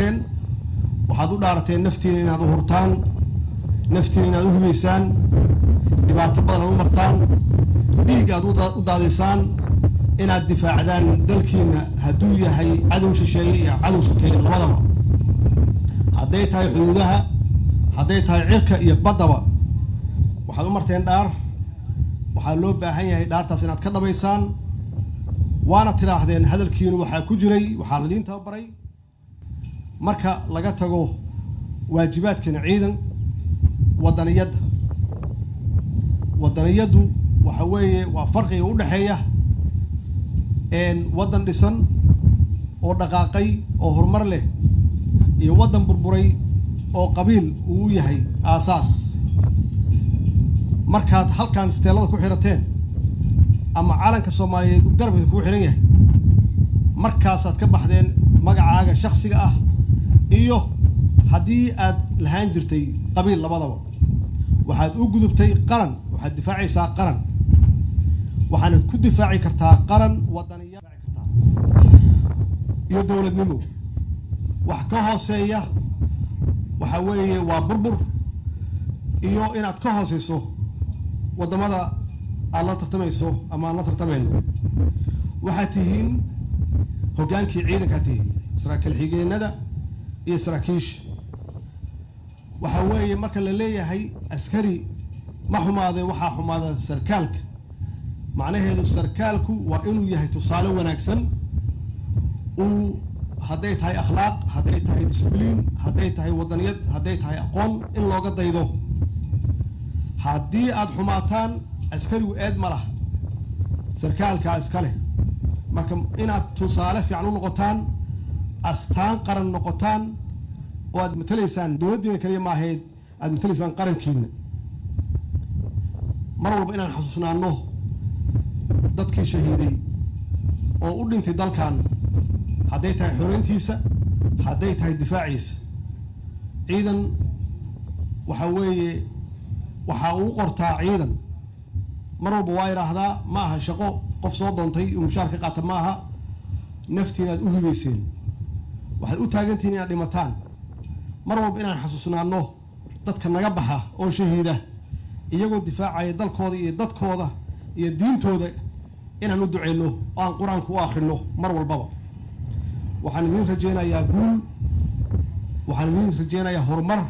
dhaarateen. Waxaad u dhaarateen naftiina inaad u hurtaan, naftiina inaad u hibaysaan, dhibaato badan aad u martaan, dhiig aad u daadiysaan, inaad difaacdaan dalkiina, hadduu yahay cadow shisheeye iyo cadow sokeeye labadaba, hadday tahay xuduudaha, hadday tahay cirka iyo baddaba. Waxaad u marteen dhaar. Waxaa loo baahan yahay dhaartaas inaad ka dhabaysaan. Waana tidhaahdeen, hadalkiinu waxaa ku jiray waxaa laidiin tababaray, marka laga tago waajibaadkana ciidan, wadaniyadda. Wadaniyaddu waxa weeye waa farqiga u dhexeeya waddan dhisan oo dhaqaaqay oo horumar leh iyo waddan burburay oo qabiil uu u yahay aasaas. Markaad halkan isteelada ku xirateen ama calanka Soomaaliyeed garabka kugu xihan yahay, markaasaad ka baxdeen magacaaga shaksiga ah iyo haddii aad lahaan jirtay qabiil labadaba. Waxaad u gudubtay qaran. Waxaad difaacaysaa qaran, waxaanad ku difaaci kartaa qaran wadaniya kartaa iyo dowladnimo. Wax ka hooseeya waxa weeye waa burbur iyo inaad ka hooseyso waddamada aad la tartamayso ama aan la tartamayno. Waxaad tihiin hoggaankii ciidankaad tihiin, saraakiil xigeenada iyo saraakiisha. Waxa weeye marka la leeyahay askari ma xumaade, waxaa xumaada sarkaalka. Macnaheedu sarkaalku waa inuu yahay tusaale wanaagsan, uu hadday tahay akhlaaq, hadday tahay discipline, hadday tahay wadaniyad, hadday tahay aqoon, in looga daydo. Haddii aada xumaataan, askarigu eed ma laha, sarkaalkaa iska leh. Marka inaad tusaale fiican u noqotaan, astaan qaran noqotaan oo aad matalaysaan dowladdiina kaliya maahayd, aad matalaysaan qarankiina. Mar walba inaan xasuusnaano dadkii shahiiday oo u dhintay dalkan, hadday tahay xoreyntiisa, hadday tahay difaaciisa. Ciidan waxa weeye waxaa uu qortaa ciidan. Mar walba waa idhaahdaa, ma aha shaqo qof soo doontay uu mushaar ka qaata ma aha. Naftiina aad u hibayseen, waxaad u taagantihiin inaad dhimataan. Mar walba inaan xasuusnaano dadka naga baxa oo shahiida iyagoo difaacaya dalkooda iyo dadkooda iyo diintooda, inaan u duceyno oo aan Qur-aanku u akhrino mar walbaba. Waxaan idiin rajeynayaa guul, waxaan idiin rajeynayaa horumar.